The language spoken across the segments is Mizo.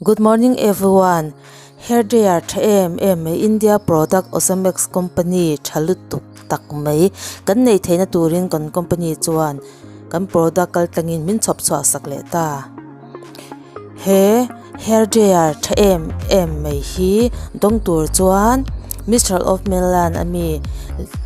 Good morning everyone. Hair dryer tha em em mai India product Osamex company tha lutuk tak mai kan nei theihna turin kan company chuan kan product kal tlangin min chhawp chhuah sak leh ta. He hair dryer tha em em mai hi dawng tur chuan Mistral of Milan ami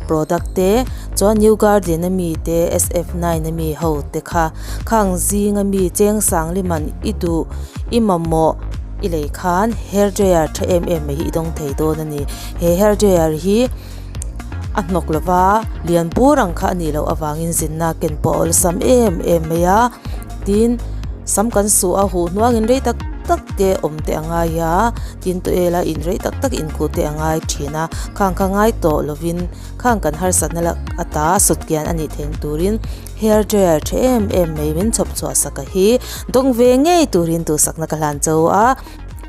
product te chuan New Garden ami te SF9 ami ho te kha khang zing ami cheng sang liman i duh i mamawh i lei khan hair dryer tha em em mai hi i dawng thei dawn a ni he hair dryer hi a hnawk lova lian bur ang kha a nih loh avangin zinna ken pawh a awlsam em em mai a tin sam kan suh a huh hnuangin rei tak tak te awm te a ngai a tin tawh ela in rei tak tak inkhuh te a ngai thin a khang kha ngai tawh lovin khang kan harsatna lak ata sut kian a nih theih turin hair dryer tha em em mai min chhawp chhuah sak a hi dawng ve ngei turin duhsakna ka hlan cho a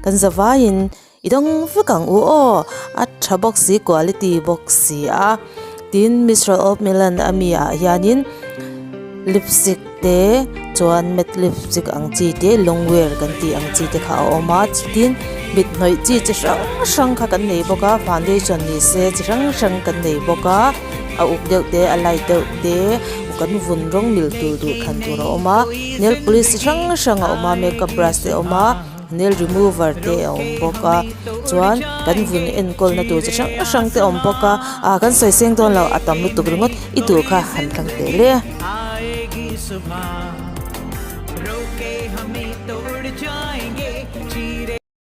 kan zavaiin I dawng vek ang u aw, a tha bawk si quality bawk si a, tin Mistral of Milan a mi ah hianin lipstick te chuan matte lipstick ang chi te long wear kan tih ang chi te kha a awm a tin mit hnawih chi chi hrang hrang kha kan nei bawk a foundation ni se chi hrang hrang kan nei bawk a a uk deuh te a light deuh te kan vun rawng mil tur duh thlan tur a awm a nail polish chi hrang hrang a awm a makeup brush te a awm a. Nail remover te a awm bawk a chuan kan vun enkawl na tur chi hrang hrang te a awm bawk a ah kan sawi seng dawn lo a tam lutuk ringawt i duh kha han tlang teh le.